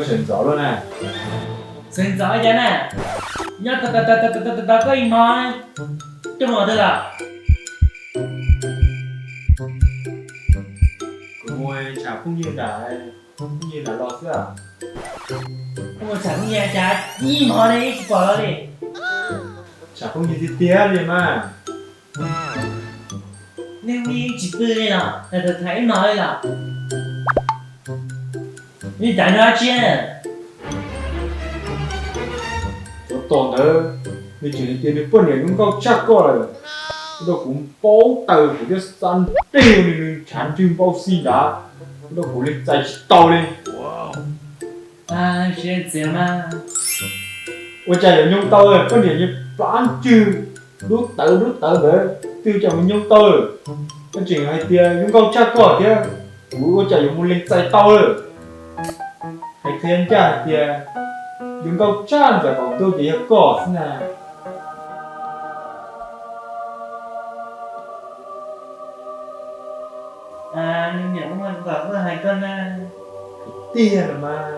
Sawv ntxov luaj na. Sawv ntxov cas na? Nyob tau koj ib hmo, coj mus qhov twg lawm? Kuv mus tsham phooj ywg nram, phooj ywg nram los xwb. Koj mus tsham phooj ywg cas ib hmo ne tsis pom los li? Tsham phooj ywg tiag tiag li mas. Nej yeej tsis pw li los tham ib hmo li los? Nej tham nrog dab tsi? Tsov tom ntawd, nws tseem hais tias nws poj niam zoo nkauj tshaj koj lawm. Ua rau kuv npau taws, kuv thiaj xav nrhiav nws ntshav ntswg npau xi nrad, ua rau kuv lees txais tsis tau li. Ua cas yuav nyoo tau, poj niam nyias plab ntswg dub tawv dub tawv ntawd twg cas mus nyoo tau. Koj tseem hais tias zoo nkauj tshaj koj thiab, kuv ua cas yuav mus lees txais tau lawm. Hais qhia ncaj hais tias zoo nkauj tshaj ntawm qaum ntuj ces yog koj xwb na. Niam, koj hais koj na. Tiag los mas.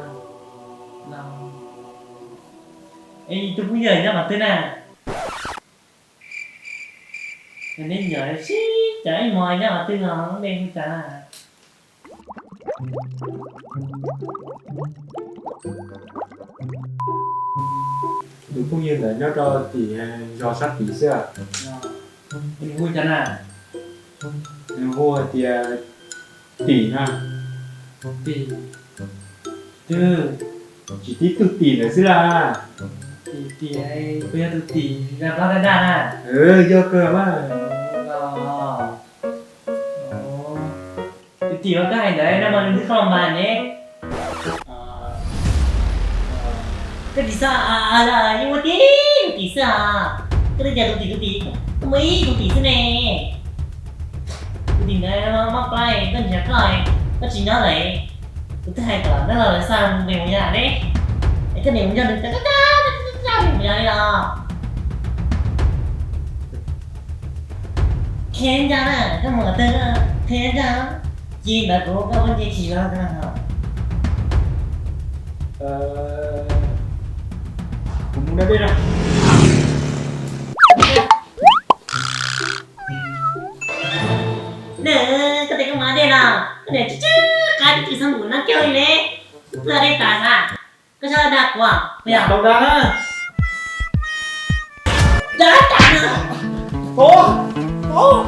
Es tus phooj ywg nyob qhov twg na? Neb nyob sib cav ib hmo nyob qhov twg no, nej hu cas? Tus phooj ywg ntawd nyob rau tim zos sab tid xwb. Nws hu cas na? Nws hu hais tias Tim na. Tim twg? Tsis tib tug Tim ntawd xwb las. Tim, Tim, puas yog tus Tim Zaj Pab Daj Daj na? Yog kawg mas. Tus Tim uas koj hais ntawd no mas nws twb koj los npas ne. Koj tsis xav, yeej muaj tib tus Tim xwb os. Koj twb tias tus Tim, tus Tim, koj muaj ib tus Tim xwb ne. Tus Tim ntawd maj plab, koj nrhiav koj, koj tsis nyob lawm. Kuv twb hais kom neb los lawv xa nws mus yos ne. Es koj niam mus nrog nws, koj mus yos li los? Qhia ncaj na, koj mus qhov twg qhia ncaj. Ci ntawd kuv koj muab nce khi los koj. Kuv mus da dej na. Nws, koj tias koj mus da dej no, koj niam tsis tsis qab tsis tsis xav nqus nab kiag li ne. Twb da dej tas xwb, koj tsis dag kuv, kuv yog tau dag na. Dag tas na. Ov, ov,